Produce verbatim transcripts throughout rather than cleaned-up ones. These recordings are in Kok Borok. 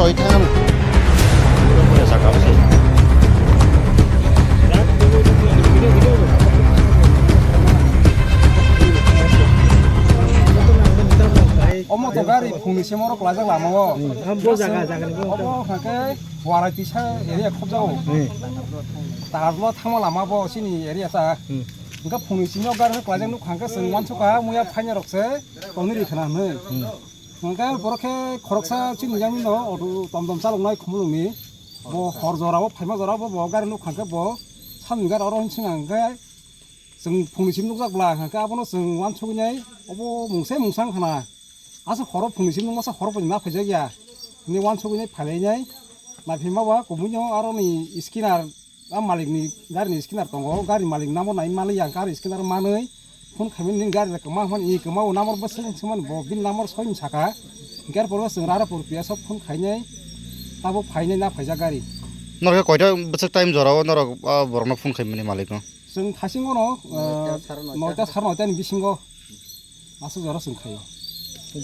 Koitham. Omo to gari phungni simo rok lajak lama o. Bo jaga, jaga ni bo. Omo hake warai tisa area khobjao. Hmm. Tajlo thangma lama bo sini area ta. Hmm. Hingke phungni simo gari rok lajak nuk hangke chwng wansukha muya phaina rok se tongni ri khana hwnwi. Hmm. Hingke borok khe khoroksa chini jani no auto tomtom chaloknai khumulungni. Bo hor jora o phaima jora o bo gari nuk hangke bo samni gari oro hinsing hangke chwng phungni simi nukjak bla hingke abono chwng wansugwinai obo mungsa mungsa wngkha na. Aswk horo phungni simi nukmasa horo bai ma phaijak ya. Hwnwi wansugwinai phailainai. Naiphaima ba kubui no aroni scanner a malikni garini scanner tongo. Gari malik number nai maliya gari scanner manwi phone khaimani nini gari kwma hwnmani i kwma o number bwswk swngmani bo bini number soi ni saka. Hingke arpore chwng Radhapur P S o phone khainai tabo phainai na phaijak gari. Norok koita bwswk time jora o norok borokno phone khaimani malikno? Chwng thasing ono, noita, sare noita ni bisingo aswk jora chwng khaio.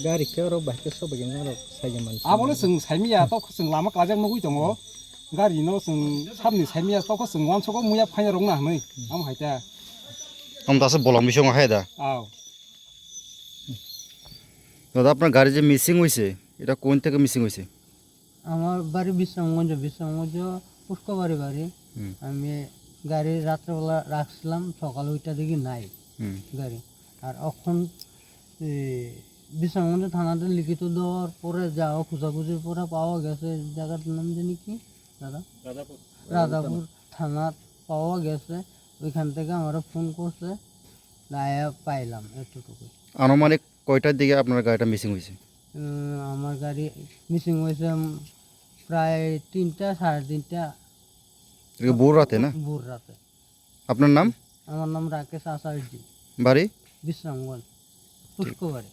Gari khe oro bahai khe sok bai khe norok saija mansi. Abono chwng saimiya, tok chwng lama kajak nugwi tongo. Gari no chwng sabni saimiya, tok chwng wansukgo muya phaina rok na hwnwi. Amo hai ta. Am dasa bolong bisingo hai da. Aw. দাদা, আপনার গাড়ি যে মিসিং হয়েছে, এটা কোন থেকে মিসিং হয়েছে? আমার বাড়ি বিশ্রামগঞ্জ, বিশ্রামগঞ্জ পুষ্কবাড়ি বাড়ি। হুম। আমি গাড়ি রাত্রেবেলা রাখছিলাম, সকালে ওইটা দেখি নাই হুম। গাড়ি। আর এখন এই বিশ্রামগঞ্জ থানাতে লিখিত দেওয়ার পরে যা খোঁজাখুঁজির পরে পাওয়া গেছে, জায়গাটার নাম জানি কি দাদা? রাজাপুর। রাজাপুর থানার পাওয়া গেছে, ওইখান থেকে আমরা ফোন করছে, আয়া পাইলাম এতটুকু। আনুমানিক কয়টার দিকে আপনার গাড়িটা মিসিং হয়েছে? উম, আমার গাড়ি মিসিং হয়েছে, উম, প্রায় তিনটা, সাড়ে তিনটা। এটা কি ভোর রাতে না? ভোর রাতে। আপনার নাম? আমার নাম রাকেশ আচার্য। বাড়ি? বিশ্রামগঞ্জ, পুষ্কবাড়ি।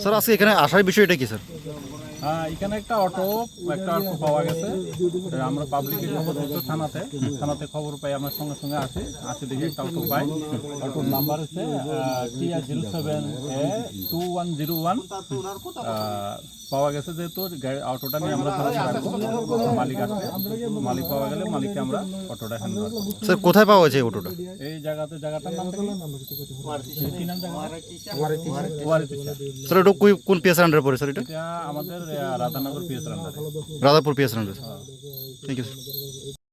স্যার, আজকে এখানে আসার বিষয়টা কি, স্যার? হ্যাঁ, এখানে একটা অটো, একটা অটো পাওয়া গেছে। তো আমরা পাবলিকে খবর দিতে থানাতে, থানাতে খবর পাই, আমরা সঙ্গে সঙ্গে আসি, আসি দেখি একটা অটো পাই। অটোর নাম্বার হচ্ছে টি আর জিরো সেভেন এ টু ওয়ান জিরো ওয়ান। পাওয়া গেছে যেহেতু গাড়ি, অটোটা নিয়ে আমরা থানাতে রাখবো। মালিক আসছে, মালিক পাওয়া গেলে মালিককে আমরা অটোটা হ্যান্ড ওভার করবো। স্যার, কোথায় পাওয়া গেছে এই অটোটা? এই জায়গাতে, জায়গাটার নাম কি? কি নাম জায়গা? ওয়ারিতিশা। স্যার, এটা কোন, কোন পিএসআর আন্ডারে পড়ে, স্যার, এটা? এটা আমাদের, আহ, রাধানগর পিএসআর আন্ডারে। রাধাপুর পিএসআর আন্ডারে। Thank you, sir.